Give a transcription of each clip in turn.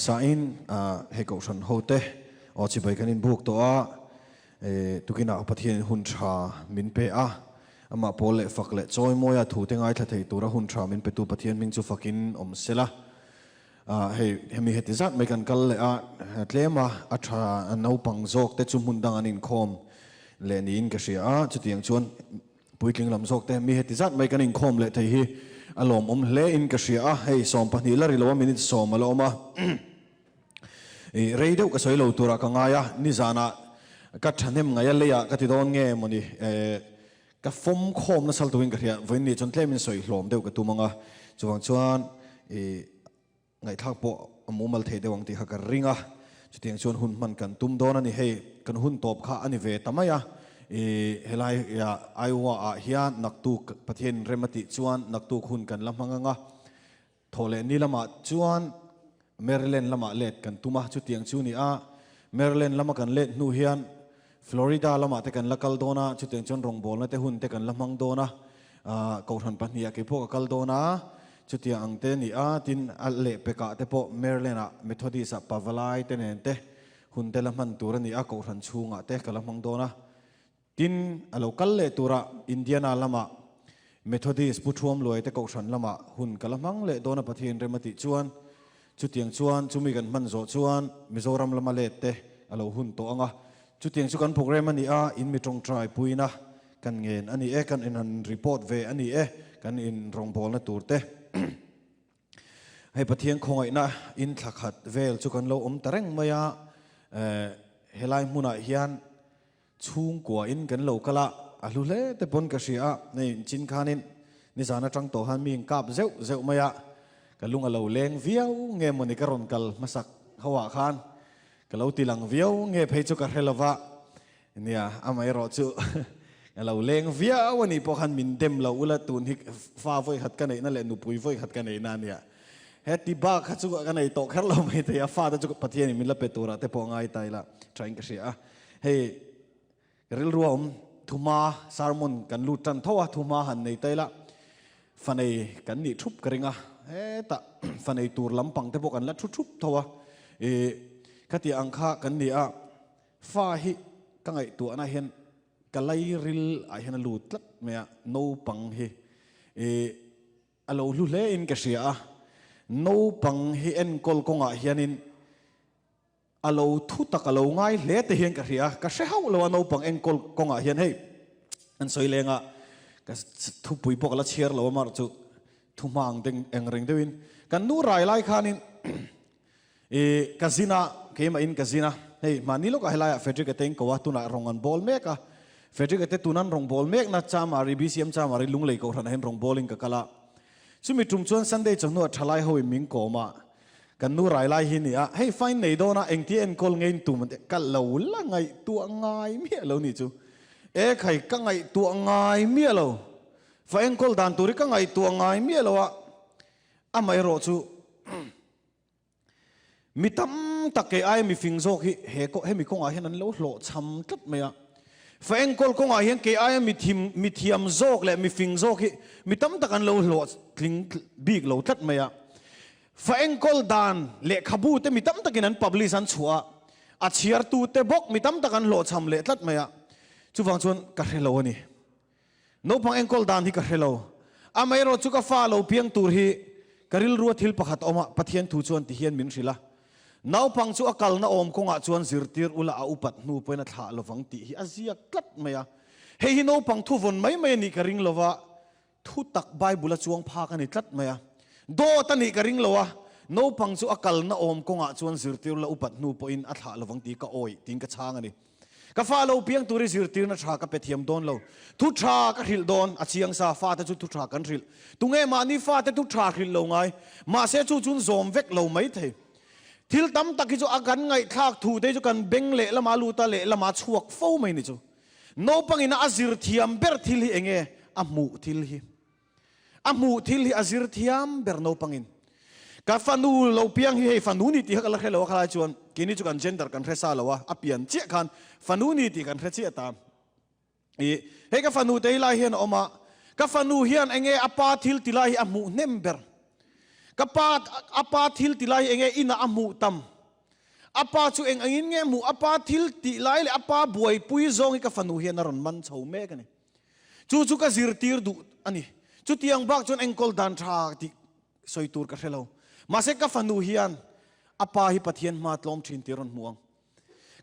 Hmasain hei kohhran hote aw chibai kan inbuk tawh a, tukinah Pathianin hun tha min pe a, amah pawl leh fak leh chawi mawia thute ngaithla thei tura hun tha min petu Pathian hming chu fakin awm sela. Hei hemi heti zat mai kan kal leh a, tlem a, a tha naupang zawk te chu hmun dang an inkhawm leh niin ka hria a, chutiang chuan puitling lam zawk te mi heti zat mai kan inkhawm leh thei hi a lawmawm hle in ka hria a, hei 12 la ri lo a minute 10 a la awm a, rei deuh ka sawi lo turah ka ngai a, nizanah ka thahnem ngaih a leiah ka ti dawn nge mawni Ka fawm khawm nasal turin ka hria, vawiin ni chuan tlemin sawi hlawm deuh ka tum ang a, chuvang chuan i ngaihthlak pawh a mumal thei deuh ang tih kha ka ring a, chutiang chuan hun hman kan tum dawn a ni. Hei kan hun tawp kha a ni ve ta mai a, i helai Iowa ah hian naktuk Pathianin rem a tih chuan naktuk hun kan la hmang ang a, Thawhleh ni lamah chuan Maryland lamah let kan tum a, chutiang chu ni a, Maryland lama kan let hnu hian Florida lamah te kan la kal dawn a, chutiang chuan rawngbawlna te hun te kan la hmang dawn a, Kohhran pahniha kei pawh ka kal dawn a, chutiang ang te ni a, tin a lehpekah te pawh Maryland-ah Methodist-ah Pavalai te nen te hun te la hman tur a ni a, Kohhran chhungah te ka la hmang dawn a. Tin, a lo kal leh turah Indiana lamah Methodist Pu Thuamluai te Kohhran lamah hun ka la hmang leh dawn a Pathian rem a tih chuan chutiang chuan chumi kan hman zawh chuan Mizoram lama let te a lo hun tawh ang a, chutiang chu kan program a ni a, in mi tawngtai puina kan ngen a ni e, kan in han report ve a ni e, kan in rawngbawlna tur te. Hei Pathian khawngaihna in thla khat vel chu kan lo awm ta reng mai a, helai hmunah hian Chhungkua in kan lo kal a, a hlu hle te pawn ka hria a, hei chin khanin nizan atang tawh khan mi in kap zeuh zeuh mai a, ka lung a lo leng viau nge mawni ka rawn kal hmasak ho ah khan ka lo ti lang viau nge phei chu ka hre lo va, nia amaherawh chu ka lo leng viau a nih pawh khan min dem lo ula tun hi fa vawikhat ka neihna leh nupui vawikhat ka neihna a nia, heti bak kha chu ka nei tawh kher lo mai thei a, fate chu Pathianin min la pe turah te pawh ngai ta ila tha in ka hria a. Hei rilru a awm thuma sermon kan lut tan tho a, thuma han nei ta ila fanei kan nih thup ka ring a, hetah fanei tur lampang te pawh kan la thu thup tho a, ih khatiang ang kha kan ni a, fa hi ka ngaihtuahna hian ka lairil ah hian a lut tlat mai a, naupang hi ih A lo hlu hle in ka hria a, naupang hi enkawl kawngah hianin a lo thu tak a lo ngai hle te hian ka hria a, ka hre hauh lo a naupang enkawl kawngah hian hei an sawi leng a, ka thupui pawh ka la chhiar lo a mar chu thu hma ang deng eng reng deuhin kan nu rai lai khanin i ka zin a, keimah in ka zin a, hei mahni lawkah helaiah Frederick a te in ko a, tunah rawng an bawl mek a, Frederick a te tunan rawng bawl mek na Chamari BCM Chamari Lunglei Kohhranah hian rawng bawlin ka kal a, chumi tum chuan Sunday chawhnuah thalai ho in min kawm a, kan nu rai lai hi ni a, hei fine nei dawn a, engtia enkawl ngei in tum an ti a, ka lo la ngaihtuah ngai miah lo ni chu, e khai ka ngaihtuah ngai miah lo, fa enkawl dan tur hi ka ngaihtuah ngai miah lo a, amaherawh chu. Mi tam tak kei aia mi fing zawk hi he hemi kawngah hian an lo hlawhchham tlat mai a. Fa enkawl kawngah hian kei aia mi thim mi thiam zawk leh mi fing zawk hi mi tam tak an lo hlawhtling bik lo tlat mai a. Fa enkawl dan lehkhabu te mi tam takin an publish an chhuah a, a chhiartu te bawk mi tam tak an hlawhchham leh tlat mai a. Chuvang chuan ka hre lo a ni. Naupang enkawl dan hi ka hre lo. Amaherawh chu ka fa lo piang tur hi ka rilrua thil pakhat awm a, Pathian thu chuan ti hian min hrilh a. Naupang chu a kalna awm kawngah chuan zirtir ula a upat hnu pawhin a thlah lovang tih hi a ziak tlat mai a. Hei hi naupang thu vawn mai mai a nih ka ring lo va, thu tak Bible a chuang phak a ni tlat mai a. Dawt a nih ka ring lo a, naupang chu a kalna awm kawngah chuan zirtir ula upat hnu pawhin a thlah lovang tih ka awih tiin ka chhang a ni. Ka fa lo piang tur i zirtirna tha ka pe thiam dawn lo. Thu tha ka hrilh dawn, a chiang sa, fate chu thu tha kan hrilh. Tunge mahni fate thu tha hrilh lo ngai? Mahse chu chun zawm vek lo mai thei. Thil tam tak hi chu a kan ngaihthlak thu te hi chu kan beng lehlamah lut a, lehlamah chhuak fo mai ni chu. Naupangin a zir thiam ber thil hi enge? A hmuh thil hi. A hmuh thil hi a zir thiam ber naupangin. Ka fanu lo piang hi hei fanu ni tih kha ka la hre lo a khalai chuan keini chu kan gender kan hre sa lo a, a pian chiah khan fanu ni tih kan hre chiah ta. I hei ka fanu te hi lai hian a awm a, ka fanu hian enge a pa thil ti lai hi a hmuh hnem ber. Ka pa, a pa thil ti lai hi enge inah a hmuh tam? A pa chu eng angin nge hmuh? A pa thil tih lai leh a pa buaipui zawng hi ka fanu hian a rawn man chho mek a ni. Chu chu ka zirtir duh a ni. Chutiang bak chuan enkawl dan tha tih sawi tur ka hre lo. Mahse ka fanu hian a pa hi Pathian hma tlawm thin tih a rawn hmu ang.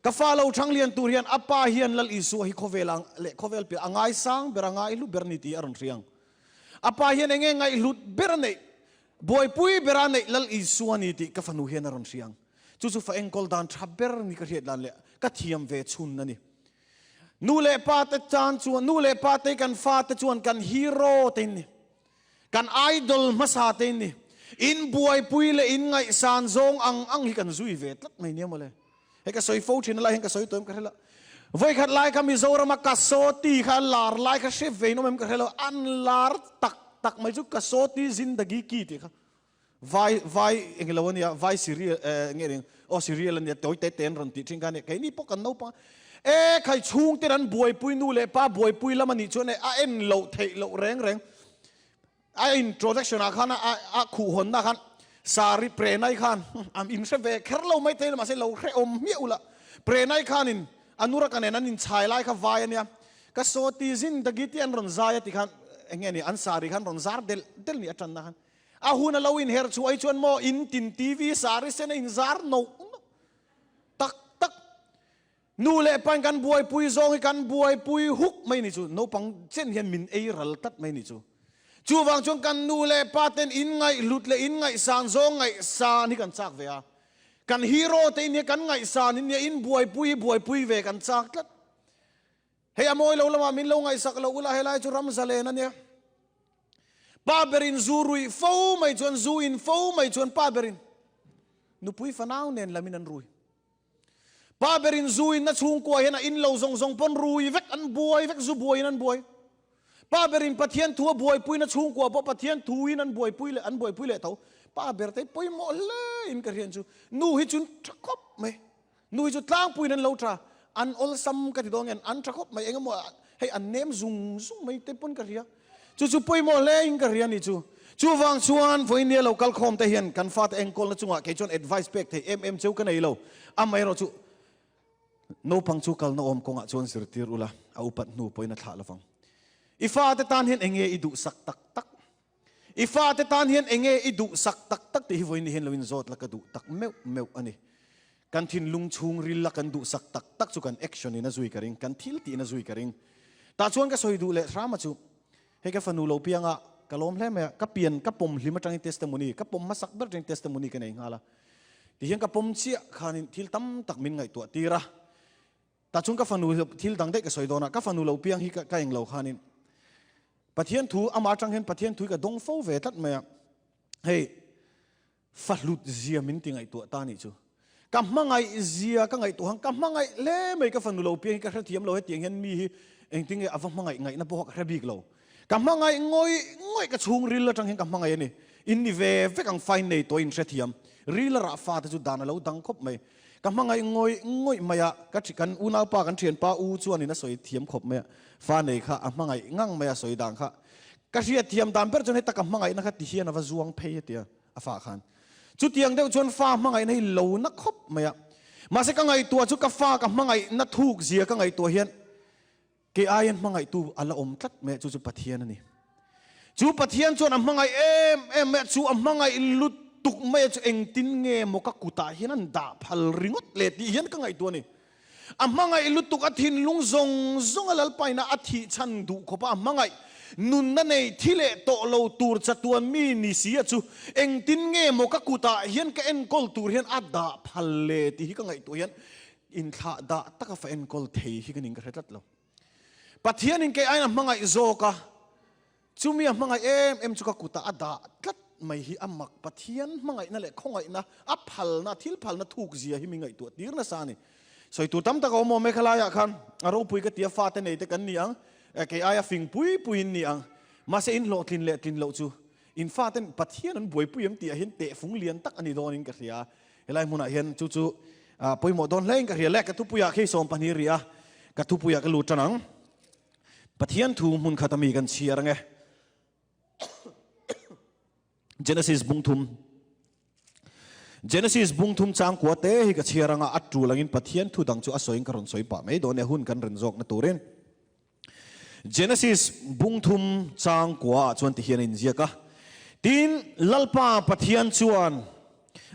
Ka fa lo thang lian tur hian a pa hian Lal Isua hi khawvel ang leh khawvel piah a ngaisang ber a ngaihlu ber ni tih a rawn hria ang. A pa hian enge ngaihhlut ber a neih, buaipui ber a neih Lal Isua ni tih ka fanu hian a rawn hria ang. Chu chu fa enkawl dan tha ber ni ka hriat dan leh ka thiam ve chhun a ni. Nu leh pa te tan chuan, nu leh pa te kan fa te chuan kan hero te in ni. Kan idol hmasa te in ni. In buaipui leh in ngaihsan zawng ang ang hi kan zui ve tlat mai nia mawle. Hei ka sawi fo thin a lai hian ka sawi tawh em ka hre lo. Vawikhat lai kha Mizorama Kasawti kha an lar lai kha hre ve in awm em ka hre lo. An lar tak tak mai chu Kasawti Zindagi Ki tih kha. Vai vai eng lo ania vai serial eh nge ring aw serial ania tawi te te an rawn tih thin kha ania keini pawh kan naupang e khai chhungte an buaipui nu leh pa buaipui lam anih chuan e a en loh theih loh reng reng a introduction ah khan a a khuh hawn na khan sari prenai khan an in hre ve kher lo mai thei mahse lo hre awm hmiah ula prenai khanin anuraka nen an inchhai lai kha vai ania ka sawti zindagi tih an rawn zai a ti khan eng nge ni an sari khan rawn zar del del ni atan na khan A hun a lo inher chhuah hi chuan maw in tin TV sari sen a inzar noh noh tak tak. Nu leh pain kan buaipui zawng hi kan buaipui huk mai ni chu. Naupang chen hian min ei ral tlat mai ni chu. Chuvang chuan kan nu leh pa ten in ngaihhlut leh in ngaihsan zawng ngaihsan hi kan chak ve a. Kan hero te in hi kan ngaihsan in nia in buaipui hi buaipui ve kan chak tlat. Hei a mawi lo lamah min lo ngaihsak lo ula helai chu ram zalen a nia. Pa berin zu ruih fo mai chuan zu in fo mai chuan pa berin nupui fanau nen lamin an rui. Pa berin zu in na chhungkua hian a in lo zawng zawng pawn rui vek an buai vek zu buaiin an buai. Pa berin Pathian thu a buaipui na chhungkua pawh Pathian thu in an buaipui leh an buaipui leh tho. Pa ber te pawimawh hle in ka hriat chu nu hi chun tha khawp mai. Nu hi chu tlangpuiin an lo tha, an awlsam ka ti dawn nge an tha khawp mai, engemaw hei an nem zung zung mai te pawn ka hria. Chu chu pawimawh hle in ka hria ni chu. Chuvang chuan vawinia lo kal khawm te hian kan fate enkawlna chungah kei chuan advice pek thei em em cheu ka nei lo. Amaherawh chu naupang chu kalna awm kawngah chuan zirtir ula, a upat hnu pawhin a thlah lovang. I fate tan hian enge i duhsak tak tak? I fate tan hian enge i duhsak tak tak tih hi vawiin ni hian lo inzawt la ka duh tak meuh meuh a ni. Kan thinlung chhungril la kan duhsak tak tak chu kan action in a zui ka ring, kan thil tih in a zui ka ring. Tah chuan ka sawi duh leh hram a chu, hei ka fanu lo piang a, ka lawm hle mai a, ka pian ka pawm hlim atangin testimony, ka pawm hmasak ber atangin testimony ka nei nghal a. Tihian ka pawm chiah khanin thil tam tak min ngaihtuah tir a. Tah chuan ka fanu thil dang daih ka sawi dawn a, ka fanu lo piang hi ka eng lo khanin Pathian thu amah atang hian Pathian thu hi ka dawng fo ve tlat mai a, hei fa hlut zia min ti ngaihtuah ta nih chu. Ka hmangaih zia ka ngaihtuah ang, ka hmangaih hle mai ka fanu lo piang hi ka hrethiam lo hetiang hian mi hi engtin nge a va hmangaih ngaihna pawh ka hre bik lo. Ka hmangaih ngawih ngawih ka chhungril atang hian ka hmangaih a ni. In ni ve vek ang fine nei tawh in hrethiam. Ril a rah fate chu dan a lo dang khawp mai. Ka hmangaih ngawih ngawih mai a, ka thi kan unaupa kan thianpa u chuanin a sawi thiam khawp mai a, fa nei kha a hmangaih ngang mai a sawi dan kha. Ka hriatthiam dan ber chuan heta ka hmangaihna kha ti hian a va zuang phei hetia a fa khan. Chutiang deuh chuan fa hmangaihna hi lo na khawp mai a. Mahse ka ngaihtuah chu ka fa ka hmangaihna thuk zia ka ngaihtuah hian Kei aiin hmangaihtu a la awm tlat mai a, chu chu Pathian a ni. Chu Pathian chuan a hmangaih em em mai a, chu a hmangaih lutuk mai a chu engtin nge maw ka kutah hian an dah phal ringawt le tih hian ka ngaihtuah a ni. A hmangaih lutuk a thinlung zawng zawng a Lalpaina a thih chhan duh khawp a, a hmangaih nunna nei thi leh tawh lo tur chatuan mi ni si a chu engtin nge maw ka kutah hian ka enkawl tur hian a dah phal le tih hi ka ngaihtuah hian Inthlah dah taka fa enkawl thei hi ka ning ka hre tlat lo. Pathianin kei aiin a hmangaih zawk a, chumi a hmangaih em em chu ka kutah a dah tlat mai hi a mak. Pathian hmangaihna leh khawngaihna, a phalna, thil phalna thuk zia hi min ngaihtuah tir nasa a ni. Sawi tur tam tak a awm awm e khalaiah khan a ropui ka ti a, fate nei te kan ni ang, kei aia fing pui puiin ni ang. Mahse in hlawhtlin leh tlin loh chu in faten Pathian an buaipui em tih ah hian tehfung lian tak a ni dawnin ka hria. Helai hmunah hian chu chu pawimawh dawn hle in ka hria le, ka thupuiah khi 12 rih a, ka thupuiah ka lut tan ang. Pathian thu hmun khat ami kan chhiar ange. Genesis bungthum Genesis bungthum changkua te hi ka chhiar anga a tul angin Pathian thu dang chu a sawiin ka rawn sawi pah mai dawn e hun kan ren zawkna turin. Genesis bungthum changkua ah chuan tihian a inziak a, Tin, Lalpa Pathian chuan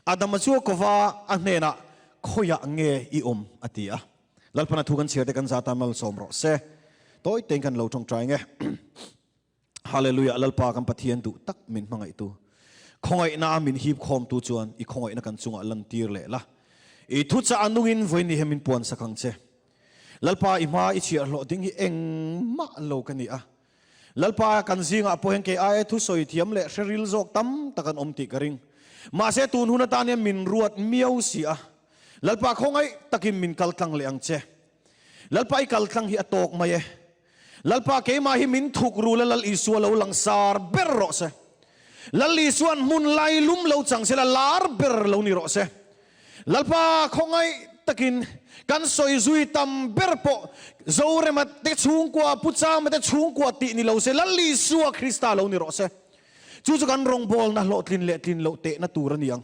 Adama chu a kova a hnenah, Khawiah nge i awm? a ti a. Lalpana thu kan chhiar te kan za tan malsawm rawh se. Tawi tein kan lo tawngtai nge. Hallelujah Lalpa kan Pathian duh tak min hmangaihtu. Khawngaihna a min hip khawmtu chuan i khawngaihna kan chungah lantir leh la. I thuchah a nungin vawiin he min puan sak ang che. Lalpa i hma i chhiah hlawh ding hi engmah lo ka ni a. Lalpa kan zingah pawh hian kei aia thusawi thiam leh hre ril zawk tam tak an awm tih ka ring. Mahse tun hun atan hian min ruat miau si a. Lalpa khawngaih takin min kal tlang leh ang che. Lalpa i kal tlang hi a tawk mai e. Lalpa keimah hi min thuk ru la Lal Isua lo langsar ber rawh se. Lal Isua'n hmun lai lum lo chang sela lar ber lo ni rawh se. Lalpa khawngaih takin kan sawi zui tam ber pawh Zorema te chhungkua, Pu Chama te chhungkua tih ni lo se Lal Isua Krista lo ni rawh se. Chu chu kan rawngbawlna hlawhtlin leh tlin loh tehna tur a ni ang.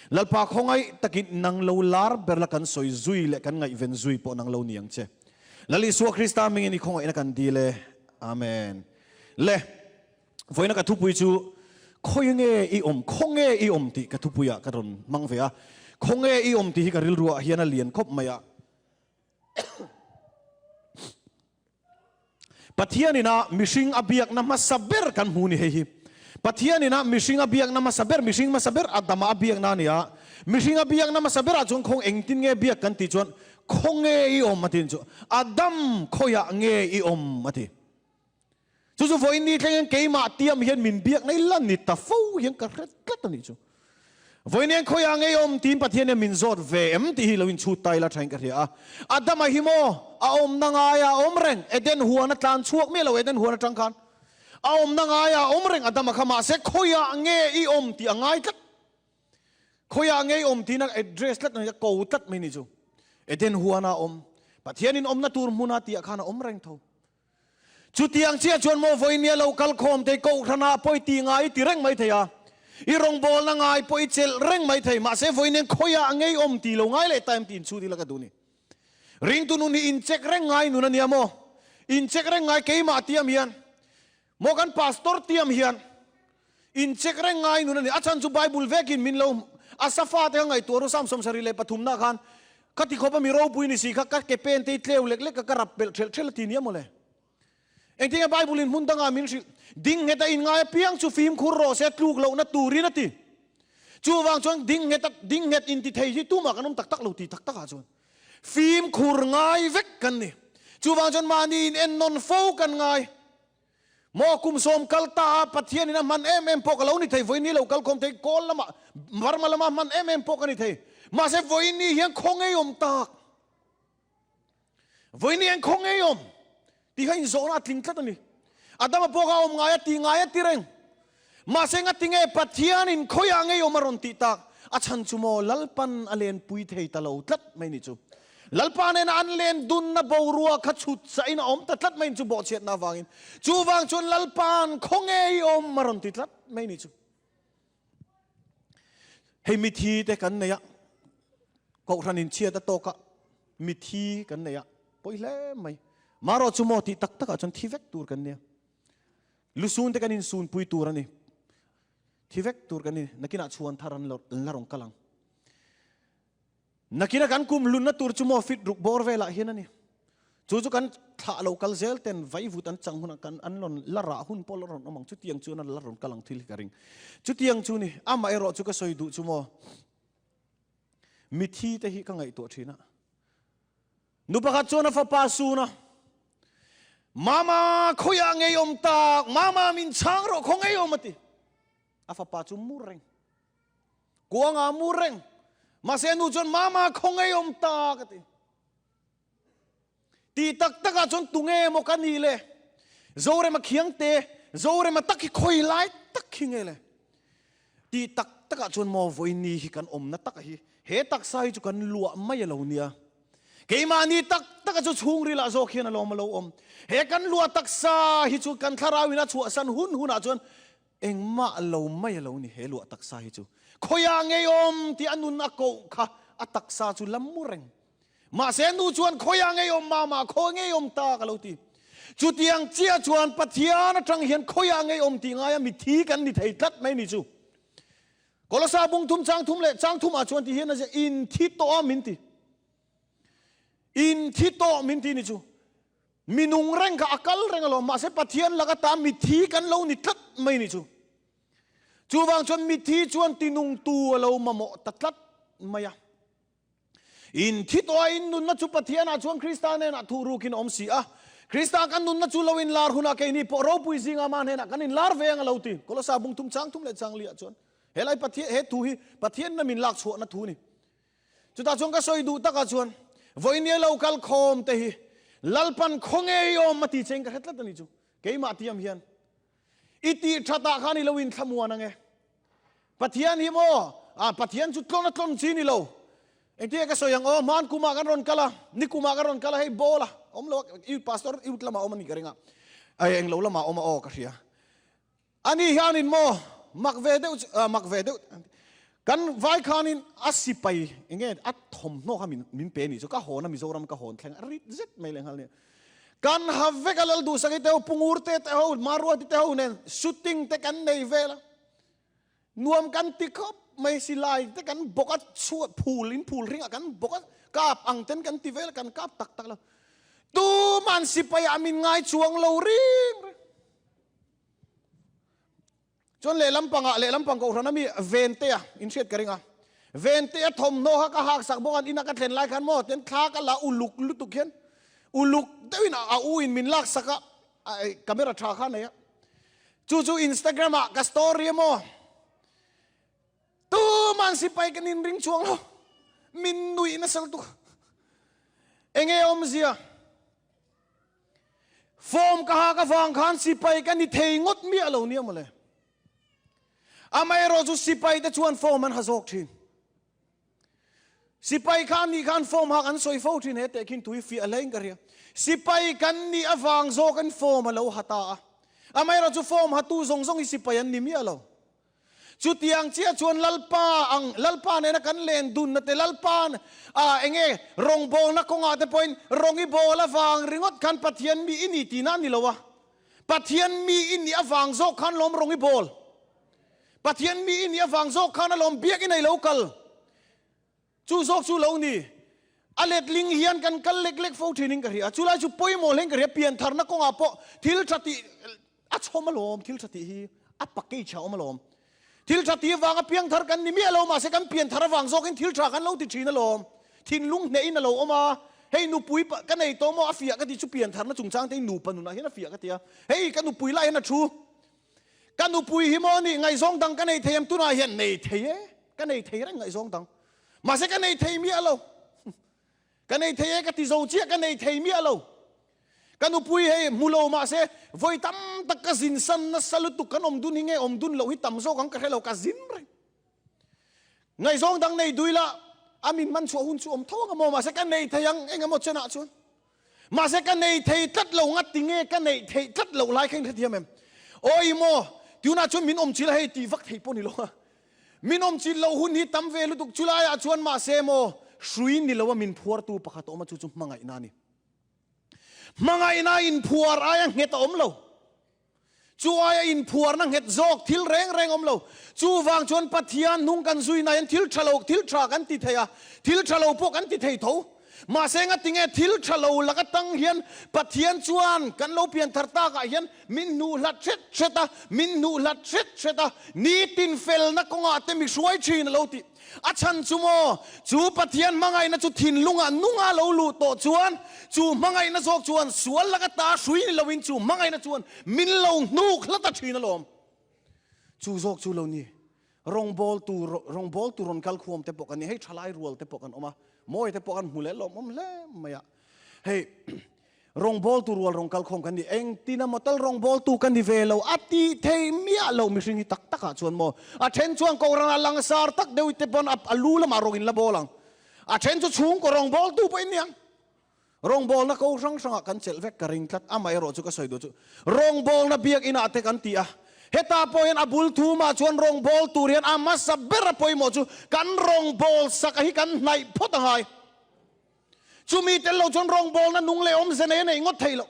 Lalpa khawngaih takin nang lo lar ber la kan sawi zui leh kan ngaihven zui pawh nang lo ni ang che. Lal Isua Krista hmingin i khawngaihna kan dil e. Amen. Le, vawiina ka thupui chu khawi nge i awm, khawnge i awm tih ka thupuiah ka rawn hmang ve a. Khawnge i awm tih hi ka rilruah hian a lian khawp mai a. Pathian ina mihring a biakna hmasa ber kan hmu ni hei hi. Pathian ina mihring a biakna hmasa ber, mihring hmasa ber Adama a biakna a ni a. Mihring a biakna hmasa berah chuan khawng engtin nge biak kan tih chuan khaw nge i awm a ti chu Adam khawiah nge i awm a ti. Chu chu vawiin ni thlengin keimah tiam hian min biakna i la ni ta fo hian ka hre tlat a nih chu. Vawiin hian khawiah ngei awm tiin Pathian hian min zawt ve em tih hi lo inchhut ta ila thain ka hria a. Adama hi maw a awmna ngaia a awm reng, Eden huan a tlan chhuak miah lo Eden huan atang khan a awmna ngaia a awm reng Adama kha mahse khawiah nge i awm tih a ngai tlat. Khawiah ngei awm tiin a address tlat a ko tlat mai ni chu. Eden huan a awm, Pathianin awmna tur hmuna tih ah khan a awm reng tho. Chutiang chiah chuan maw vawinia lo kal khawm thei kohhranah pawh i ti ngai i ti reng mai thei a, i rawngbawlna ngai pawh i chelh reng mai thei, mahse vawiin khawiah a ngei awm ti lo ngai leh ta em tih inchhut ila ka duh ni. Ringtu nun hi incheck reng ngai nun a nia maw? Incheck reng ngai keimah tiam hian maw kan pastor tiam hian incheck reng ngai nun a ni. A chhan chu Bible vekin min lo a safa te kha ngaihtuah ru Psalm 73 na khan Ka ti khawp a mi ropui ni si kha ka ke pen te hi tleu lek lek a ka rap pelh thelh thelh a ti nia mawle. Engtin nge Bible in hmun dangah min hrilh? Ding nghet a in ngai apiang chu fimkhur rawh se tluk lohna turin a ti. Chuvang chuan ding nghet a ding nghet in ti thei hi tumah kan awm tak tak lo ti tak takah chuan fimkhur ngai vek kan ni. Chuvang chuan mahni in ennawn fo kan ngai. Maw kum sawm kal ta a Pathian in a hman em em pawh ka lo ni thei, vawiin ni lo kal khawm thei, kawl lamah Burma lama hman em em pawh ka ni thei. Mahse vawiin ni hian khaw ngei awm tak. Vawiin ni hian khaw ngei awm tih kha inzawhna a tling tlat a ni. Adama pawh kha awm ngai a tih ngai a ti reng. Mahse ngatinge Pathian in khawiah ngei awm a rawn tih tak? A chhan chu maw Lalpan a lenpui thei ta lo tlat mai ni chu. Lalpa nena an len dunna boruak kha chhut sahin a awm ta tlat mai chu bawhchhiatna avangin. Chuvang chuan Lalpa'n khaw ngei awm a rawn ti tlat mai ni chu. Hei mithi te kan nei a, Kohhran inchhiat a tawk a, mithi kan nei a, pawi hle mai. Marawh chu maw tih tak takah chuan thi vek tur kan nia. Lusun te kan insunpui tur a ni. Thi vek tur kan ni. Nakinah chhuan thar an la rawn kal ang. Nakina kan kum hlunna tur chu maw fit ruk bawr velah hian a ni. Chu chu kan thlah lo kal zel ten vaivut an chang hunah kan an rawn la rah hun pawh la rawn awm ang. Chutiang chuan a la rawn kal ang thil hi ka ring. Chutiang chu ni. Amah erawh chu ka sawi duh chu maw mithi te hi ka ngaihtuah thin a. Nu pakhat chuan a fapa sun a, Mama, khawiah ngei awm tak? Mama, min chhang rawh, khaw ngei awm a ti. A fapa chu mur reng. Kuanga mur reng. Mahse nu chuan, Mama, khaw ngei awm tak a ti. Ti tak takah chuan tunge maw ka nih le? Zorema khiangte, Zorema tak hi khawi lai tak hi nge le? Ti tak takah chuan maw vawiin hi kan awmna tak hi, he taksa hi chu kan luah mai a lo nia. Keimahni tak taka chu chhungrilah zawk hian a lawm a lo awm. He kan luah taksa hi chu kan thlarauin a chhuahsan hun hunah chuan. Engmah lo mai a lo ni he luah taksa hi chu. Khawiah ngei awm tih a nun a koh kha a taksa chu la mu reng. Mahse a nu chuan khawiah ngei awm mama, khawi ngei awm ta ka lo ti. Chutiang chiah chuan Pathian atang hian khawiah ngei awm tih ngaia mithi kan ni thei tlat mai ni chu. Kolosa bung thum chang thum leh chang thumah chuan ti hian a ziah, In thi tawh a min ti. In thi tawh min ti ni chu. Mi nung reng kha a kal reng alawm, mahse Pathian laka ta mithi kan lo ni tlat mai ni chu. Chuvang chuan mithi chuan tinungtu a lo mamawh ta tlat mai a. In thi tawh a, in nunna chu Pathianah chuan Krista hnenah thuh rukin a awm si a. Krista kan nunna chu lo inlar hunah keini pawh ropui zinga ama hnenah kan inlar ve ang a lo ti. Kolosa bung thum chang thum leh chang liah chuan helai Pathian he thu hi Pathian na min lak chhuahna thu a ni. Chutah chuan ka sawi duh takah chuan vawinia lo kal khawm te hi Lalpan khaw ngei awm a ti che in ka hre tlat a ni chu. Keimah tiam hian i tih thatah khan i lo inthlamuan ang e. Pathian hi maw, ah Pathian chu tlawn a tlawn chi ni lo. Engtin nge ka sawi ang aw, hman kumah kan rawn kal a, ni kumah kan rawn kal a, hei ball a awm lo a, i pastor youth lamah a awm a ni ka ring a, ai englo lamah a awm a aw ka hria. Ani hianin maw mak ve deuh chu, mak ve deuh kan vai khanin a sipai enge a thawmhnaw kha min min pe ni chu ka hawn a Mizoram ka hawn thleng a rit zet mai leh nghal nia. Kan ha vek a lal duhsak i te ho Pungur te te ho Maruati te ho nen shooting te kan nei vel a. Nuam kan ti khawp mai silai te kan bawk a chhuat phul in phul ringah kan bawk a kap ang ten kan ti vel a kan kap tak tak lo. Tuman sipai ah min ngai chuang lo ring reng. Chuan lehlam pangah lehlam pang kohhran a mi Ventea in hriat ka ring a. Ventea thawmhnaw kha ka hak sak bawk an ina ka thlen lai khan maw tian thla ka la uluk lutuk hian uluk deuhin a u in min lak sak a camera tha kha nei a. Chu chu Instagram ah ka story a maw tuman sipai kan in ring chuang lo min nuih nasa lutuk. Enge awmzia? Form ka hak avang khan sipai ka ni thei ngawt miah lo nia mawle. Amaherawh chu sipai te chuan form an ha zawk thin. Sipai kha nih khan form hak an sawi fo thin he teh khin tui fiah hlein ka hria. Sipai kan nih avang zawkin form a lo ha ta a. Amaherawh chu form hatu zawng zawng hi sipai an ni miah lo. Chutiang chiah chuan Lalpa ang, Lalpa nena kan len dunna te, Lalpa ah enge rawngbawlna kawngah te pawhin rawng i bawl avang ringawt khan Pathian mi i ni tihna a ni lo a. Pathian mi i nih avang zawk khan lawm rawng i bawl. Pathian mi i nih avang zawk khan alawm biakinn a i lo kal. Chu zawk chu lo ni. A letling hian kan kal lek lek fo thinin ka hria. Chulai chu pawimawh hlein ka hria. Piantharna kawngah pawh thil tha tih a chhawm alawm, thil tha tih hi a package a awm alawm. Thil tha tih avanga piangthar kan ni miah lo, mahse kan pianthar avang zawkin thil tha kan lo ti thin alawm. Thinlung hnehin a lo awm a, hei nupui ka nei tawh maw a fiah ka ti chu piantharna chungchang te hi nupa nunah hian a fiah ka ti a. Hei ka nupui lah hian a thu. Ka nupui hi maw nih ngaihzawng dang ka nei thei em tunah hian nei thei e, ka nei thei reng ngaihzawng dang. Mahse ka nei thei miah lo. Ka nei thei e ka ti zo chiah ka nei thei miah lo. Ka nupui hei hmu lo mahse vawi tam tak ka zin san nasa lutuk kan awm dun hi nge awm dun loh hi tam zawk ang ka hre lo ka zin reng. Ngaihzawng dang nei dui la a min man chhuah hun chu awm tho ang emaw mahse ka nei thei ang eng emaw chenah chuan. Mahse ka nei thei tlat lo ngat ti nge ka neih theih tlat loh lai kha in hrethiam em? Awi maw, tunah chuan min awm chil a hei tih vak theih pawh ni lo a. Min awm chil loh hun hi tam ve lutuk chulaiah chuan mahse maw hrui ni lo a min phuartu pakhat a awm a chu chu hmangaihna a ni. Hmangaihna inphuar aia nghet a awm lo. Chu aia inphuarna nghet zawk thil reng reng awm lo. Chuvang chuan Pathian hnung kan zuina hian thil tha lo, thil tha kan ti thei a, thil tha lo pawh kan ti thei tho. Mahse ngatinge thil tha lo lak atang hian Pathian chuan kan lo pian thar takah hian min hnuh hlat hret hret a, min hnuh hlat hret hret a, nitin felna kawngah te mi hruai thin a lo ti. A chhan chu maw? Chu Pathian hmangaihna chu thinlungah nunga lo luh tawh chuan, chu hmangaihna zawk chuan sual laka ta hrui ni loin chu hmangaihna chuan min lo hnuk hla ta thin alawm. Chu zawk chu lo ni. Rawngbawltu, rawngbawltu rawn kal khuam te pawh kan ni. Hei thalai rual te pawh kan awm a, mawi te pawh kan hmu leh lawmawm hle mai a. Hei Rawngbawltu rual rawn kal khawm kan ni. Engtin emaw tal rawngbawltu ka ni ve lo a tih thei miah lo mihring hi tak takah chuan maw. A then chuan kohhran ah langsar tak deuh te pawn a lu lamah rawng in la bawl ang. A then chu chhungkaw rawngbawltu pawh in ni ang. Rawngbawlna ko hrang hrangah kan chelh vek ka ring tlat. Amaherawh chu ka sawi duh chu rawngbawlna biakinah te kan ti a. Hetah pawh hian a bul thumah chuan rawngbâwl tur hian a hmasa ber a pawimawh chu kan rawngbâwl sak a hi kan hnaih phawt a ngai. Chumi tel lo chuan rawngbâwlna nung leh awmze nei a neih ngawt theih loh.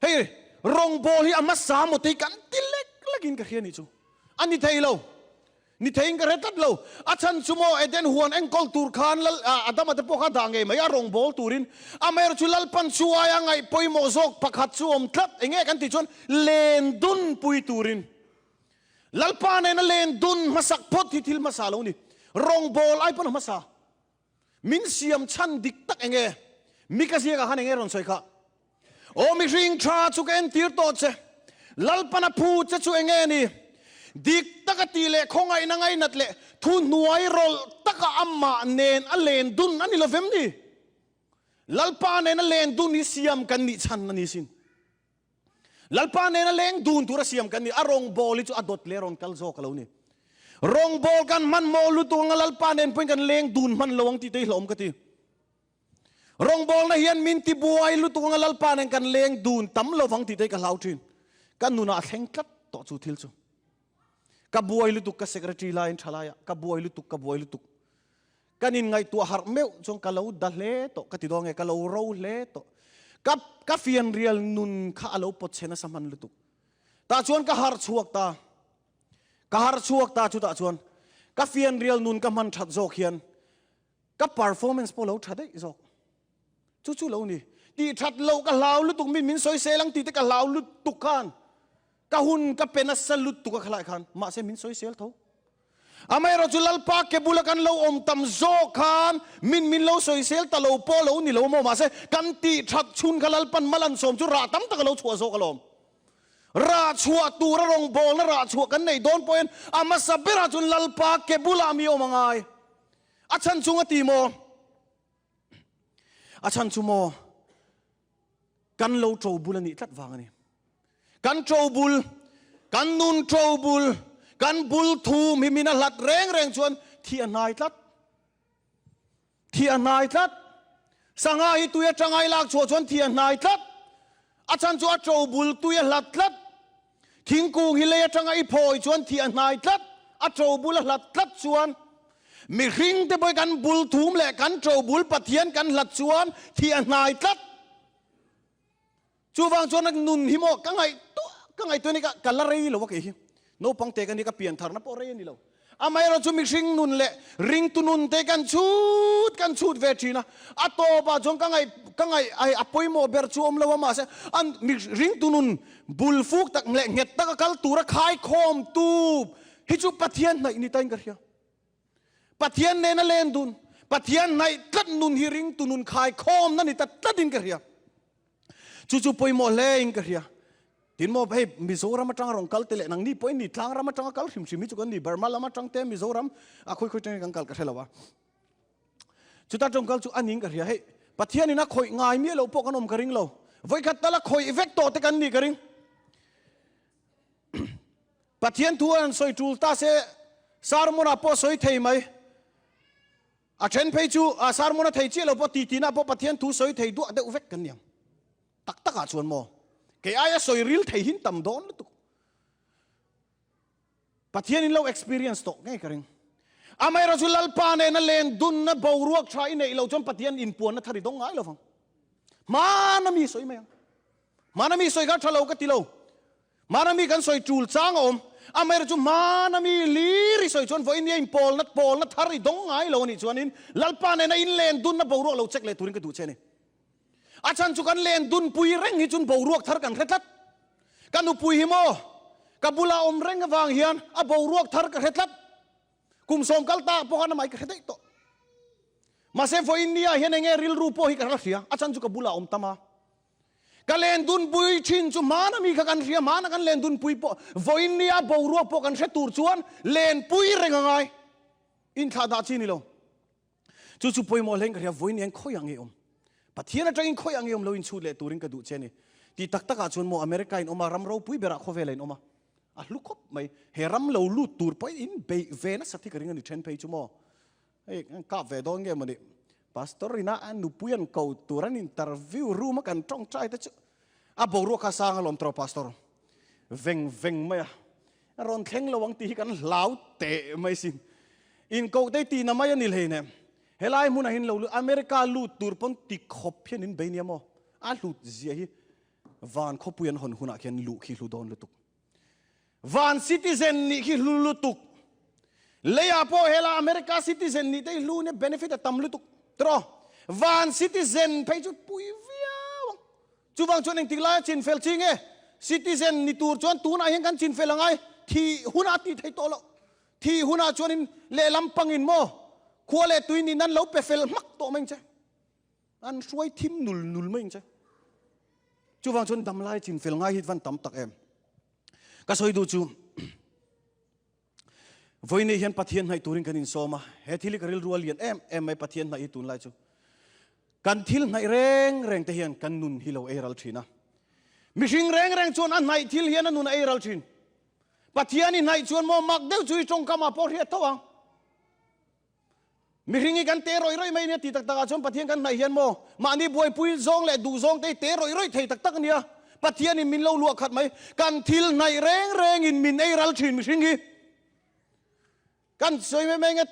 Hei rawngbâwl hi a hmasa maw tei kan ti lek lekin ka hria nih chu. A ni thei lo. Ni theiin ka hre tlat lo. A chhan chu maw Eden huan enkawl tur khan Lal Adama te pawh kha dah ngei mai a rawngbâwl turin. Amaherawh chu Lalpan chu aia ngaih pawimawh zawk pakhat chu awm tlat. Enge kan tih chuan len dun pui turin. Lalpa nena len dun hmasak phawt hi thil hmasa lo ni. Rawngbâwl ai pawn a hmasa. Min siam chhan dik tak enge? Mika ziakah khan enge rawn sawi kha? Aw mihring tha chu ka entir tawh che, Lalpan a phu che chu enge ni? Dik taka tih leh khawngaihna ngainat leh thu hnuai rawlh taka amah nen a len dun a ni lovem ni? Lalpa nen a len dun hi siam kan nih chhan a ni sin. Lalpa nena leng dun tura siam kan ni. A rawngbâwl hi chu a dawt leh rawn kal zawk a lo ni. Rawngbâwl kan hmanhmawh lutuk anga Lalpa nen pawhin kan leng dun hman lo ang tih te hi hlauhawm ka ti. Rawngbâwlna hian min ti buai lutuk anga Lalpa nen kan leng dun tam lo vang tih te hi ka hlau ṭhin. Ka nunah a thleng tlat tawh chu thil chu. Ka buai lutuk ka secretary laiin ṭha laiah ka buai lutuk ka buai lutuk. Kan inngaihtuah harh meuh chuan ka lo da hle tawh ka ti dawn nge, ka lo ro hle tawh. Ka ka fianrial nun kha a lo pawt chhe nasa hman lutuk. Tah chuan ka harh chhuak ta. Ka harh chhuak ta chutah chuan ka fianrial nun ka hman that zawk hian ka performance pawh lo tha daih zawk. Chu chu lo ni. Tih that loh ka hlau lutuk min min sawisel ang tih te ka hlau lutuk khan ka hun ka pe nasa lutuk a khalai khan mahse min sawisel tho. Amaherawh chu Lalpa ke bula kan lo awm tam zawk khan min min lo sawisel ta lo pawh lo ni lo maw? Mahse, kan tih that chhun kha Lalpan mal an sawm chu rah tam tak a lo chhuah zawk alawm. Rah chhuah tura rawngbawlna rah chhuah kan neih dawn pawhin a hmasa berah chuan Lalpa ke bulah mi awm a ngai. A chhan chung a ti maw? A chhan chu maw? Kan lo ṭo bul a nih tlat vang a ni. Kan ṭo bul, kan nun ṭo bul, kan bul thum hi min a hlat reng reng chuan thi a hnai tlat. Thi a hnai tlat. Sangha hi tui aṭanga i lak chhuah chuan thi a hnai tlat. A chhan chu a ṭo bul tui a hlat tlat. Thingkung hi lei aṭanga i phawi chuan thi a hnai tlat. A ṭo bul a hlat tlat chuan mihring te pawh hi kan bul thum leh kan ṭo bul Pathian kan hlat chuan thi a hnai tlat. Chuvang chuan a nun hi maw ka ngaihtuah ka ngaihtuah ni ka ka la rei lo a kei hi. Naupang te ka ni ka pian tharna pawh rei a ni lo. Amaherawh chu mihring nun leh ringtu nun te kan chhut kan chhut ve thin a. A tawpah chuan ka ngaih ka ngaih ai a pawimawh ber chu awm lo a mahse a ringtu nun bul fuk tak leh nghet taka kal tura khaikhawm tu hi chu Pathian hnaih ni tain ka hria. Pathian nena len dun, Pathian hnaih tlat nun hi ringtu nun khaikhawmna ni ta tlatin ka hria. Chu chu pawimawh hle in ka hria. Tin maw hei Mizoram atanga rawn kal te leh nangni pawhin ni tlang ram atanga kal hrim hrim hi chu kan ni Burma lam atang te Mizoram a khawi khawi atangin kan kal ka hre lo a. Chuta tawng kal chu a ning ka hria hei Pathian in a khawih ngai miah loh pawh kan awm ka ring lo. Vawikhat tal a khawih vek tawh te kan nih ka ring. Pathian thu an sawi tul ta se sermon ah pawh sawi thei mai. A then phei chu a sermon a thei chiah lo pawh titi na pawh Pathian thu sawi thei duah deuh vek kan niang. Tak tak ah chuan maw kei aia sawi ril thei hin tam dawn lutuk. Pathian in lo experience tawh ngei ka ring. Amaherawh chu Lalpa nena len dunna boruak tha i neih lo chuan Pathian inpuanna thar i dawng ngai lovang. Hmana mi sawi mai ang. Hmana mi sawi kha tha lo ka ti lo. Hmana mi kan sawi tul chang a awm. Amaherawh chu hmana mi lir i sawi chuan vawiin nia inpawlna pawlna thar i dawng ngai lo a nih chuanin Lalpa nena in len dunna boruak lo check leh turin ka duh che a ni. A chhan chu kan len dunpui reng hi chun boruak thar kan hre tlat. Ka nupui hi maw ka bula awm reng avang hian a boruak thar ka hre tlat. Kum sawm kal ta pawh khan amah hi ka hre daih tawh. Mahse vawiin nia hian enge rilru pawh hi ka la hria. A chhan chu ka bula awm tam a. Ka len dunpui thin chu hmana mi kha kan hria, hmana kan len dunpui pawh vawiin nia boruak pawh kan hre tur chuan lenpui reng a ngai. Inthlah dah chi ni lo. Chu chu pawimawh hlein ka hria, vawiin hian khawiah nge awm? Pathian atangin khawiah nge awm lo inchhut leh turin ka duh che a ni. Tih tak takah chuan maw America in awm a, ram ropui berah khawvela in awm a, a hlu khawp mai. He ram lo lut tur pawhin in beih ve nasat hi ka ring a ni then phei chu maw. Hei an kap ve dawn nge mawni. Pastor ina a nupui an ko tur an interview room a kan tawngtai te chu a boruak kha sang alawm tawh pastor. Veng veng mai a. A rawn thleng lo ang tih hi kan hlau teh mai sin. Inkoh te tihna mai a ni hleinem. Helai hmunah hian lo America lut tur pawn ti khawp hian in bei nia maw? A hlut zia hi van khawpui an hawn hunah khian luh khi hlu dawn lutuk. Van citizen nih khi hlu lutuk. Leiah pawh hela America citizen nih te hi hlu nia benefit a tam lutuk. Tiraw? Van citizen phei chu pui viau ang. Chuvang chuan engtik laia chinfel chi nge? Citizen ni tur chuan tunah hian kan chinfel angai thih hunah a tih theih tawh loh. Thih hunah chuanin lehlam pangin maw khua leh tui nih nan lo pe fel hmak tawh mai ang che. An hruai thim nul nul mai ang che. Chuvang chuan damlai chinfel ngai hi van tam tak em. Ka sawi duh chu Vawiin hian Pathian hnaih turin kan insawm a, he thil hi ka rilru a lian em em mai Pathian hnaih hi tunlai chu. Kan thil hnaih reng reng te hian kan nun hi lo ei ral thin a. Mihring reng reng chuan a hnaih thil hian a nun a ei ral thin. Pathian i hnaih chuan maw mak deuh chu i tawngkam ah pawh hriat tho ang. Mihring hi kan te rawih rawih mai ania ti tak takah chuan Pathian kan hnaih hian maw mahni buaipui zawng leh duh zawng te hi te rawih rawih thei tak tak ania. Pathianin min lo luah khat mai. Kan thil hnaih reng rengin min ei ral thin mihring hi. Kan sawi mai mai nge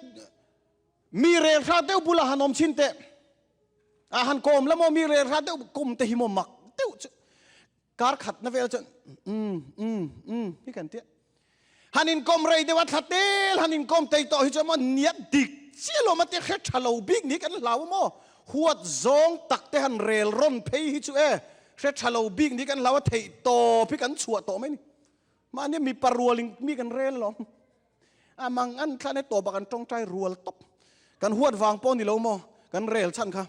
mi rel hrat deuh bulah han awm chhin teh. A han kawm la maw mi rel hrat deuh kum te hi maw mak deuh chu. Kar khatna vel chuan umm umm umm hi kan tia. Han inkawm rei deuh a thla tel han inkawm tei tawh hi chuan maw niat dik chiah lo maw tia hre tha lo bik ni kan hlau a maw. Huat zawng tak te han rel rawn phei hi chu e hre tha lo bik ni kan hlau a theih tawp hi kan chhuah tawh mai ni. Mahni mipa rual in mi kan rel alawm. A mang an thlan e tawp ah kan tawngtai rual tawp. Kan huat vang pawh ni lo maw? Kan rel chhan kha.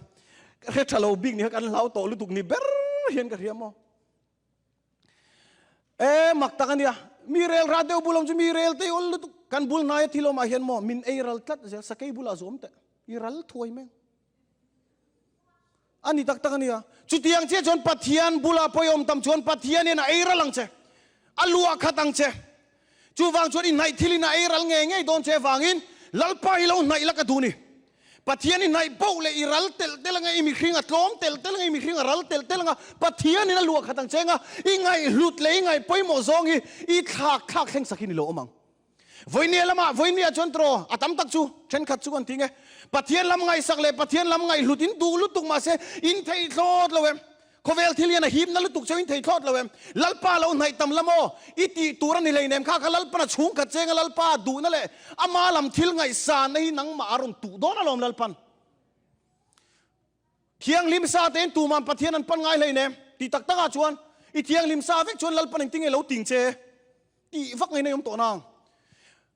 Hre tha lo bik ni kha kan hlau tawh lutuk ni ber hian ka hria maw? E mak tak ania. Mi rel rat deuh bul awm chu mi rel te ul lutuk. Kan bul hnaia thil awmah hian maw min ei ral tlat zel sakei bulah zawm teh. I ral thuai mai. A ni tak tak a nia. Chutiang chiah chuan Pathian bulah pawihawm tam chuan Pathianin a ei ral ang che. A luah khat ang che. Chuvang chuan i hnaih thilin a ei ral ngei ngei dawn che avangin Lalpa hi lo hnaih la ka duh ni. Pathian i hnaih poh leh i ral telh telh anga, i mihring a tlawm telh telh anga, i mihring a ral telh telh anga, Pathianin a luah khat ang che anga, i ngaihhlut leh i ngaih pawimawh zawng hi i thlak thlak thleng sak hi ni lo awm ang. Vawinia lamah, Vawinia chuan tiraw, a tam tak chu, thenkhat chu kan ti nge, Pathian lam ngaihsak leh Pathian lam ngaihhlut in duh lutuk mahse in thei thlawt lo em? Khawvel thil hian a hipna lutuk cheu in thei thlawt lo em? Lalpa lo hnaih tam la maw? I tih tur a ni hleinem kha kha Lalpan a chhungkhat chenga Lalpa duhna leh ama lam thil ngaihsanna hi nangmah a rawn tuh dawn alawm Lalpan. Thianghlim sa tein tuman Pathian an pan ngai hleinem tih tak takah chuan i thianghlim sa vek chuan Lalpan engtin nge lo ting che? Tih vak ngaihna i awm tawh nang.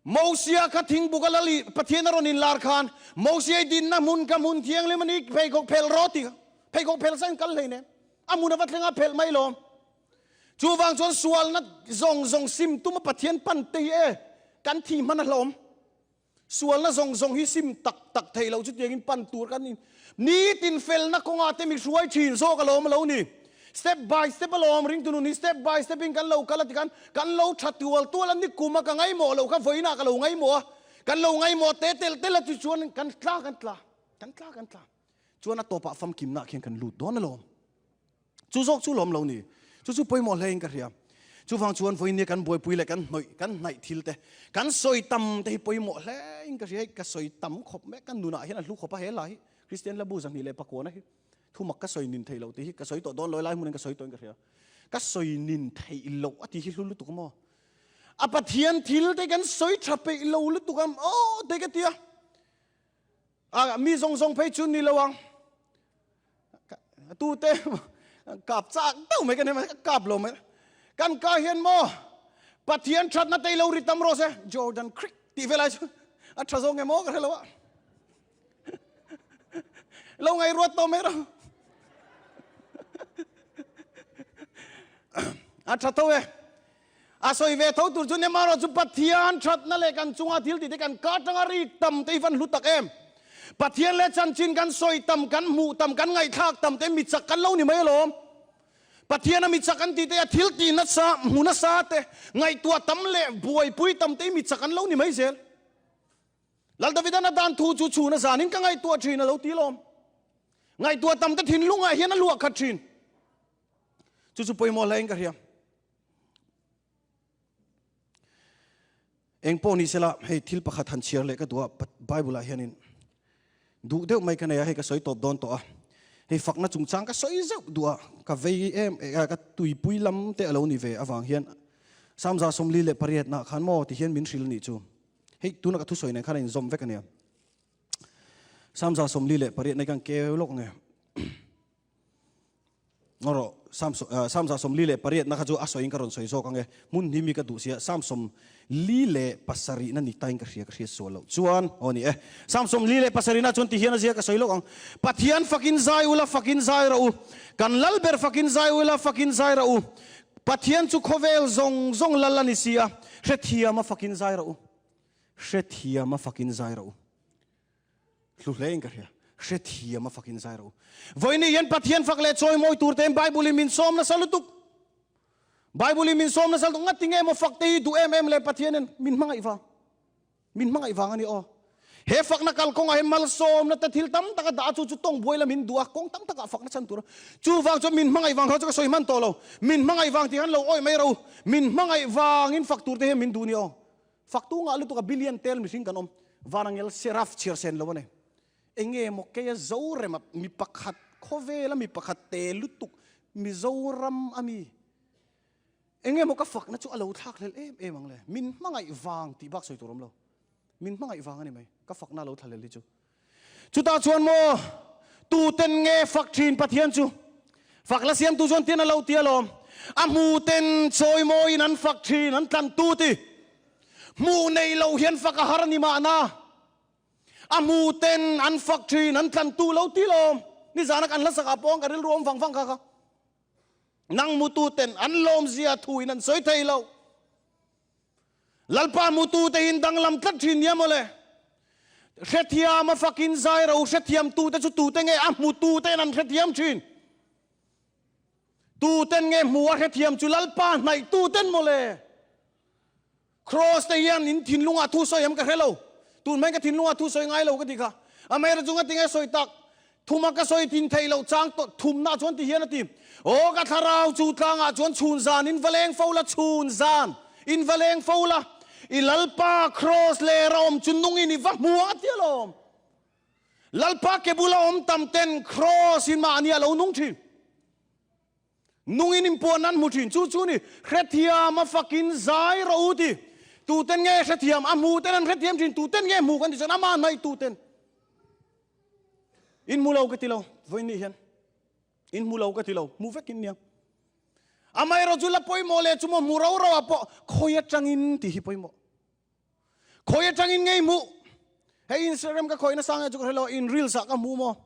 Mosia kha thingbuka lal i Pathian a rawn inlar khan Mosia i dinna hmun kha hmun thianghlim a ni, pheikhawk phelh rawh tih kha. Pheikhawk phelh sa in kal hleinem. A hmun a va thleng a phelh mai lawm. Chuvang chuan sualna zawng zawng sim tuma Pathian pan te hi e kan thi hman a hlawm. Sualna zawng zawng hi sim tak tak thei lo chutiangin pan tur kan ni. Nitin felna kawngah te mi hruai thin zawk alawm a lo ni. Step by step alawm ringtu nun hi step by step in kan lo kal a tikhan kan lo tha tual tual a ni kum a ka ngaimawh loh kha vawiinah ka lo ngaimawh a kan lo ngaimawh te tel tel a tichuan kan tla kan tla kan tla kan tla chuan a tawpah famkimnah khian kan lut dawn alawm. Chu zawk chu lawm lo ni. Chu chu pawimawh hle in ka hria. Chuvang chuan vawinia kan buaipui leh kan hnawih, kan hnaih thil te, kan sawi tam te hi pawimawh hle in ka hria. Hei ka sawi tam khawp mek, ka nunah hian a hlu khawp a he la hi. Kristian Labu 209 hi thumak ka sawi nin theih loh tih hi ka sawi tawh dawn lo, lai hmunin ka sawi tawh in ka hria. Ka sawi nin theih loh a tih hi hlu lutuk maw? A Pathian thil te kan sawi tha peih lo lutuk a, aw te ka ti a. A mi zawng zawng phei chu ni lo ang. Tu te kap chak deuh mai kan hema kap lo mai. Kan ka hian maw Pathian thatna te lo ri tam rawh se Jordan Creek tih velai chu a tha zawng nge maw ka hre lo a. Lo ngai ruat tawh mai rawh. A tha tho e. A sawi ve tho tur chu Nemarawh chu Pathian thatna leh kan chunga thil tih te kan ka atanga rik tam te hi van hlu tak em. Pathian leh chanchin kan sawi tam, kan hmuh tam, kan ngaihthlak tam te mi chak kan lo ni mai alawm. Pathian a mi chak an tih te a thil tih nasa, hmu nasa te, ngaihtuah tam leh buaipui tam te hi mi chak an lo ni mai zel. Lal Davidan a dan thu chu chhun a zanin ka ngaihtuah thin a lo ti alawm. Ngaihtuah tam te thinlungah hian a luah khat thin. Chu chu pawimawh hle in ka hria. Eng pawh ni sela, hei thil pakhat han chhiar leh ka duh a, Bible ah hianin duh deuh mai ka nei a, hei ka sawi tawp dawn tawh a. Hei fakna chungchang ka sawi zeuh duh a, ka vei em ka tuipui lam te a lo ni ve avang hian Samza 48 nah khan maw ti hian min hrilh a nih chu. Hei tuna ka thusawi nen khan a inzawm vek a nia. Samza 48 na hi kan keu lawk nge. Ngaw rawh, Sam Samza 48 na kha chu a sawiin ka rawn sawi zawk ang e. Hmun hnih mi ka duh sia, Sam 47 na ni tain ka hria ka hriat sual loh chuan aw ni e. Sam 47 na chuan ti hian a zia ka sawi lawk ang. Pathian fakin zai ula fakin zai rawh u. Kan lal ber fakin zai ula fakin zai rawh u. Pathian chu khawvel zawng zawng lal a ni si a, hrethiama fakin zai rawh u. Hrethiama fakin zai rawh u. Hlu hle in ka hria. Hrethiam a fakin zai rawh u. Vawiin hian Pathian fak leh chawi mawi tur tein Bible in min sawm nasa lutuk. Bible in min sawm nasa lutuk. Ngati nge maw fak te hi duh em em le Pathianin min hmangaih vang. Min hmangaih vang a ni aw. He fakna kalkawngah hian malsawmna te thil tam tak a dah a chu chu tawng buai la min duh a kawng tam takah fakna chhan tur a. Chuvang chuan min hmangaih vang kha chu ka sawi hman tawh lo. Min hmangaih vang tih khan lo awih mai rawh u. Min hmangaih vangin fak tur te hian min duh a ni aw. Faktu ngah lutuk a billion tel mihring kan awm. Vanangel Seraph chhiar sen lo a ni. Enge maw keia Zorema mi pakhat khawvela mi pakhat te lutuk Mizoram a mi. Enge maw ka fakna chu a lo thlak hlel em em ang le. Min hmangaih vang tih bak sawi tur awm lo. Min hmangaih vang a ni mai. Ka fakna a lo thla hlel hi chu. Chutah chuan maw tuten nge fak thin Pathian chu? Fak la siamtu chuan tin a lo ti alawm. A hmuten chawimawiin an fak thin, an tlantu ti. Hmuh nei lo hian fak a har a ni mahna. A hmuten an fak thin, an tlantu lo ti lawm. Nizana kan hlasak ah pawh ka rilru awm vang vang kha kha. Nang mututen an lawmzia thuin an sawi thei lo. Lalpa hmutute in danglam tlat thin nia mawle. Hrethiam a fakin zai ro hrethiam tute chu tute nge a hmututen an hrethiam thin. Tuten nge hmu a hrethiam chu Lalpa hnaih tuten mawle. Kraws te hian in thinlungah thu sawi em ka hre lo. Tun hmain ka thinlungah thu sawi ngai lo ka ti kha. Amaherawhchu chu ngatinge sawi tak? Thuma ka sawi thin theih loh chang tawh thumna chuan ti hian a ti, Aw ka thlarau chu tlangah chuan chhun zan in va leng fo la, chhun zan in va leng fo la, i Lalpa kraws leh ra awm chu nungin i va hmu ang a ti alawm. Lalpa ke bula awm tam ten kraws in mahni a lo nung thin. Nungin inpuan an hmu thin. Chu chu ni, hrethiam a fakin zai rawh u ti. Tuten nge hrethiam? A hmu ten an hrethiam thin. Tuten nge hmu kan ti chuan amah hnaih tuten. In hmu lo ka ti lo, vawiin nih hian. In hmu lo ka ti lo, hmu vekin nia. Amaherawh chu la pawimawh leh chu maw hmu ro ro ah pawh khawi atangin tih hi pawimawh. Khawi atangin ngei hmuh? Hei Instagram ka khawih nasa nge chu ka hre lo, in reels ah ka hmu maw?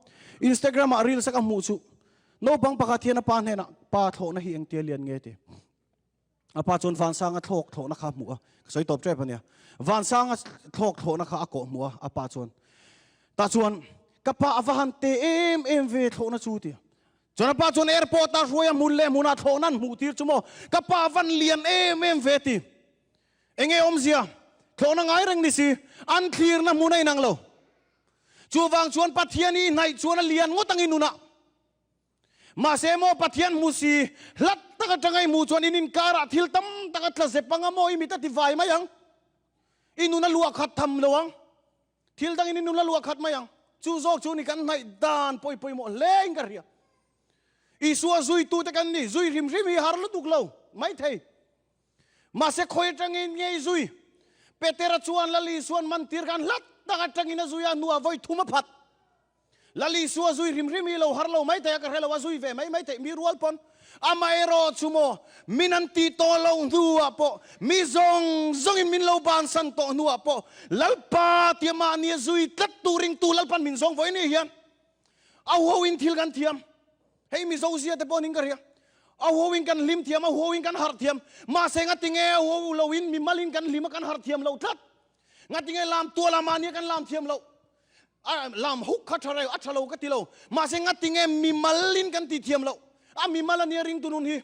Instagram ah reels a ka hmuh chu naupang pakhat hian a pa hnenah pa thlawhna hi engtia lian nge ti. A pa chuan Vansanga thlawk thlawhna kha a hmuh a, ka sawi tawp tep ania. Vansanga thlawk thlawhna kha a kawh hmuh a, a pa chuan tah chuan ka pa a va han te em em ve thlawhna chu ti. Chuan a pa chuan airport ah hruai a hmun leh hmunah thlawhna an hmuh tir chu maw ka pa a van lian em em ve ti. Enge awmzia? Thlawhna ngai reng ni si, an thlirna hmun a inang lo. Chuvang chuan Pathian i hnaih chuan a lian ngawt ang i nunah. Mahse maw Pathian hmu si, hlat tak atanga i hmuh chuan in inkarah thil tam tak a tla zep anga maw i mit a ti vai mai ang. I nun a luah khat tham lo ang. Thil dangin i nun a luah khat mai ang. Chu zawk chu ni kan hnaih dan pawi pawimawh hle in ka hria. Isua zuitute kan ni, zui hrim hrim hi har lutuk lo maithei. Mahse khawi atangin nge i zui? Petera chuan Lal Isua'n mantir khan hlat tak atangin a zui a, hnuah vawi thum a phat. Lal Isua zui hrim hrim hi lo har lo mai thei a, ka hre lo, a zui ve mai mai theih mi rual pawn. Amaherawh chu maw, min an tih tawh loh hnuah pawh, mi zawng zawngin min lo bansan tawh hnuah pawh, Lalpa tia mahni a zui tlat tur ringtu Lalpa'n min zawng vawi ni hian a huhoin thil kan thiam. Hei Mizo zia te pawh ning ka hria. A huhoin kan hlim thiam, a huhoin kan harh thiam. Mahse ngatinge a huho loin mimalin kan hlim a kan harh thiam lo tlat. Ngatinge lam tuala mahnia kan lam thiam loh. A lam huk kha tha reu, a tha lo ka ti lo. Mahse ngatinge mimalin kan ti thiam loh. A mimal ania ringtu nun hi.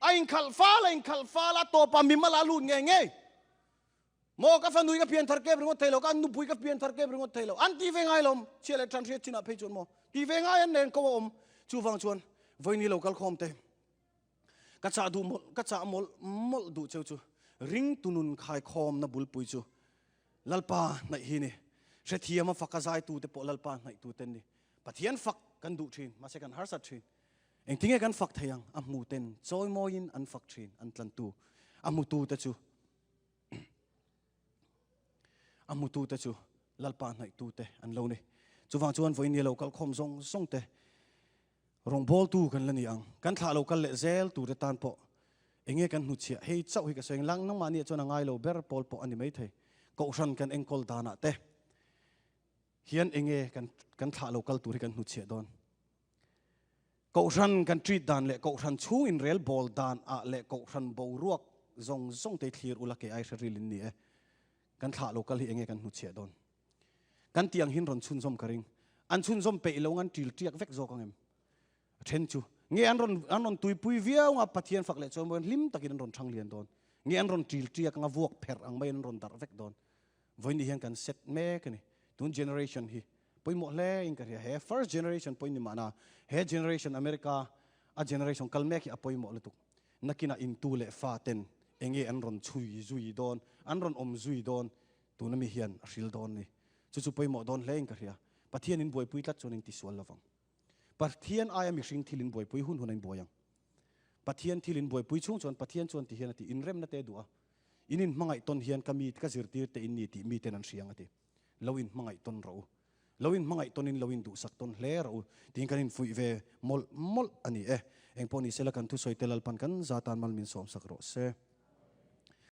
A inkhalh fal a inkhalh fal a tawpah mimal a lut ngei ngei. Maw ka fanui ka pian thar kep ringawt thei lo, ka nupui ka pian thar kep ringawt thei lo. An ti ve ngai lo, chhia leh ṭan hriat chinah phei chuan maw ti ve ngai an nen ko a awm. Chuvang chuan vawiin lo kal khawm te ka chah duh mawlh, ka chah mawlh mawlh duh cheu chu ringtu nun khaikhawmna bulpui chu. Lalpa hnaih hi ni. Hrethiam a faka zaitute pawh Lalpa hnaihtute an ni. Pathian fak kan duh thin, mahse kan harsat thin. Engtinge kan fak thei ang? A hmuten chawimawiin an fak thin, an tlantu. A hmutute chu a hmutute chu Lalpa hnaihtute an lo ni. Chuvang chuan vawiin ni lo kalkhawm zawng zawng te rawngbawltu kan la ni ang. Kan thlah lo kal leh zel turte tan pawh enge kan hnuchhiah hei chauh hi ka sawi ang. Lang nangmahni ah chuan a ngai lo ber pawl pawh a ni maithei. Kohhran kan enkawl danah te hian enge kan kan thlah lo kal tur hi kan hnuchhiah dawn. Kohhran kan treat dan leh kohhran chhung inrel bawl dan ah leh kohhran boruak zawng zawng te thlir ula kei ai hre ril in ni e. Kan thlah lo kal hi enge kan hnuchhiah dawn. Kan tih ang hin rawn chhunzawm ka ring. An chhunzawm peih lo an ṭil ṭiak vek zawk ang em? A ṭhen chu. Nge an rawn an rawn tuipui viau anga Pathian fak leh chuan mawiin hlim takin an rawn ṭhang lian dawn. Nge an rawn ṭil ṭiak anga vuak pherh ang maiin an rawn darh vek dawn. Vawiin hian kan set mek a ni. Tun generation hi pawimawh hle in ka hria. He first generation pawh in ni mahna he generation America a generation kal mek hi a pawimawh lutuk. Nakinah intu leh fa ten enge an rawn chhui zui dawn, an rawn awm zui dawn tuna mi hian a hril dawn ni. Chu chu pawimawh dawn hle in ka hria. Pathian in buaipui tlat chuan in tisual lovang. Pathian aia mihring thil in buaipui hun hun a in buai ang. Pathian thil in buaipui chhung chuan Pathian chuan ti hian a ti, inremna te duh a, in inhmangaih tawn hian ka mi ka zirtir te in ni tih mi ten an hria ang a ti. Lo inhmangaih tawn rawh u. Lo inhmangaih tawnin lo induhsak tawn hle rawh u tiin kan infuih ve mawlh mawlh a ni e. Engpawh ni sela kan thusawi te Lalpan kan za tan mal min sawmsak rawh se.